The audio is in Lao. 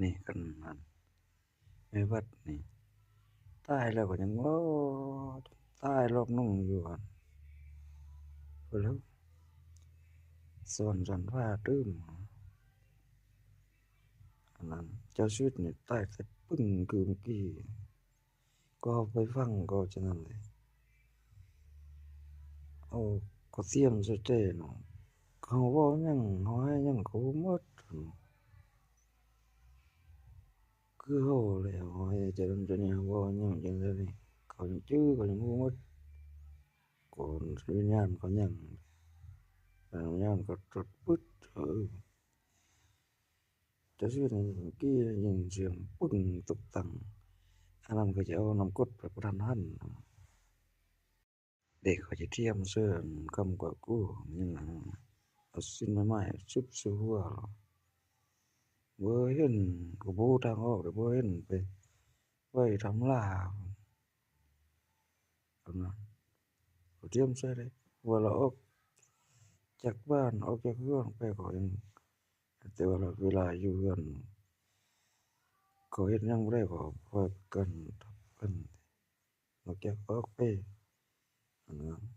ນີ້ ຄັນອັນແມ່ວັດນີ້ຕາຍແລ້ວກໍຍັງເວົ້າ ຕາຍລອກໜຶ່ງຢູ່ອັນພຸ້ນແຫຼ້ວ ສະຫວັນຊັ້ນຟ້າຕື່ມ. ອັນນັ້ນ ເຈົ້າຊີວິດນີ້ຕາຍແຕ່ປຶ້ງຄືເມື່ອກີ້ ກໍໄປຟັງກໍຈັ່ງນັ້ນແຫຼະ. ເອົາ ກໍຕຽມໃສ່ແຕ່ເນາະ ເຮົາເວົ້າຫຍັງ ເຮົາໃຫ້ຫຍັງກໍບໍ່ໝົດ ຄືເຮົາແຫຼະ ເຮົາໃຫ້ຈະນັ້ນຈະນີ້ ເຮົາເວົ້າຫຍັງຈັ່ງໃດນີ້ ເຂົາຍັງຈື່ ເຂົາຍັງຮູ້ໝົດ ກ່ອນວິນຍານເຂົາຍັງ ວິນຍານກໍຕົດປຶດ ເອີ. ເຈົ້າຊີວິດນີ້ກີ້ໄດ້ຍິນສຽງປຶ້ງຕຸກຕັງ ອັນນັ້ນກໍຈະເອົານ້ຳກົດໄປປະທັນຫັນ ເດັກເຂົາຈະທຽມເຊີນຄຳກວາດກູ້ ມີຫຍັງເອົາສິ້ນໄມ້ໆຊຸບໃສ່ຫົວ ບໍ່ເຫັນກໍບໍ່ຮູ້ທາງອອກ ບໍ່ເຫັນໄປໄວ້ທຳລາ ເຂົານະ ເຂົາທຽມໃສ່ເດ້ ເວລາອອກຈາກບ້ານ ອອກຈາກເຮືອນໄປ ເຂົາຍັງ ແຕ່ວ່າເວລາຢູ່ເຮືອນ ເຂົາເຮັດຫຍັງບໍ່ໄດ້ ເຂົາພາກັນທັບກັນ ນອກຈາກອອກໄປ ອັນນັ້ນ